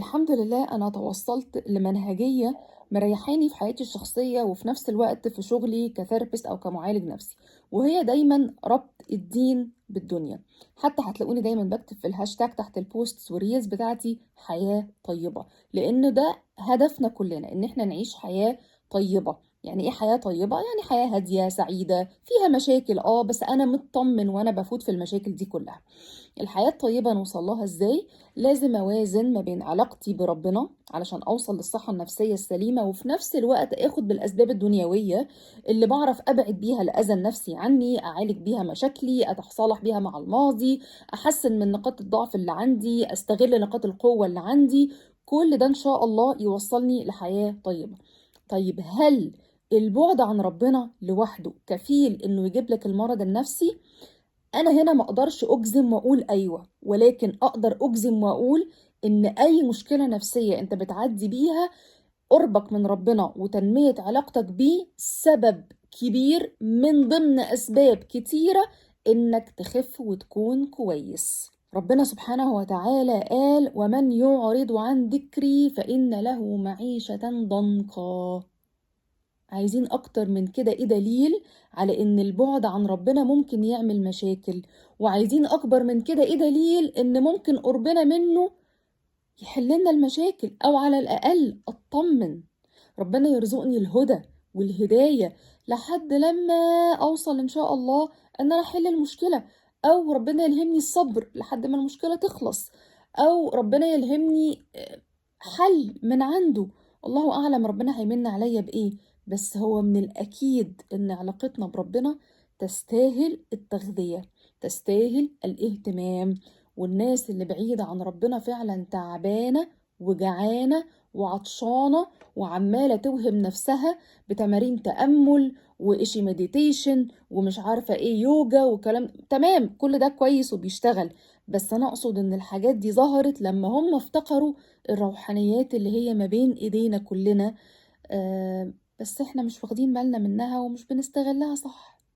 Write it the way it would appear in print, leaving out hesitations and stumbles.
الحمد لله أنا توصلت لمنهجية مريحاني في حياتي الشخصية وفي نفس الوقت في شغلي ك therapist أو كمعالج نفسي، وهي دايما ربط الدين بالدنيا. حتى هتلاقوني دايما بكتب في الهاشتاج تحت ال posts وال reels بتاعتي حياة طيبة، لأن ده هدفنا كلنا، إن احنا نعيش حياة طيبة. يعني ايه حياة طيبة؟ يعني حياة هادية سعيدة فيها مشاكل بس أنا مطمن وأنا بفوت في المشاكل دي كلها. الحياة الطيبة نوصل لها ازاي؟ لازم اوازن ما بين علاقتي بربنا علشان اوصل للصحة النفسية السليمة، وفي نفس الوقت اخد بالاسباب الدنيوية اللي بعرف ابعد بيها الاذى النفسي عني، اعالج بيها مشاكلي، اتصالح بيها مع الماضي، احسن من نقاط الضعف اللي عندي، استغل نقاط القوة اللي عندي. كل ده ان شاء الله يوصلني لحياة طيبة. طيب هل البعد عن ربنا لوحده كفيل انه يجيب لك المرض النفسي؟ أنا هنا ما أقدرش أجزم وأقول أيوة، ولكن أقدر أجزم وأقول إن أي مشكلة نفسية أنت بتعدي بيها، قربك من ربنا وتنمية علاقتك بيه سبب كبير من ضمن أسباب كتيرة إنك تخف وتكون كويس. ربنا سبحانه وتعالى قال: ومن يعرض عن ذكري فإن له معيشة ضنكا. عايزين أكتر من كده إيه دليل على إن البعد عن ربنا ممكن يعمل مشاكل؟ وعايزين أكبر من كده إيه دليل إن ممكن قربنا منه يحل لنا المشاكل، أو على الأقل أطمن ربنا يرزقني الهدى والهداية لحد لما أوصل إن شاء الله إن أنا أحل المشكلة، أو ربنا يلهمني الصبر لحد ما المشكلة تخلص، أو ربنا يلهمني حل من عنده. الله أعلم ربنا هيمن عليا بإيه، بس هو من الأكيد إن علاقتنا بربنا تستاهل التغذية، تستاهل الاهتمام. والناس اللي بعيدة عن ربنا فعلا تعبانة وجعانة وعطشانة وعمالة توهم نفسها بتمارين تأمل وإشي meditation ومش عارفة إيه يوجا وكلام. تمام، كل ده كويس وبيشتغل، بس أنا أقصد إن الحاجات دي ظهرت لما هم افتقروا الروحانيات اللي هي ما بين إيدينا كلنا، بس احنا مش واخدين بالنا منها ومش بنستغلها صح.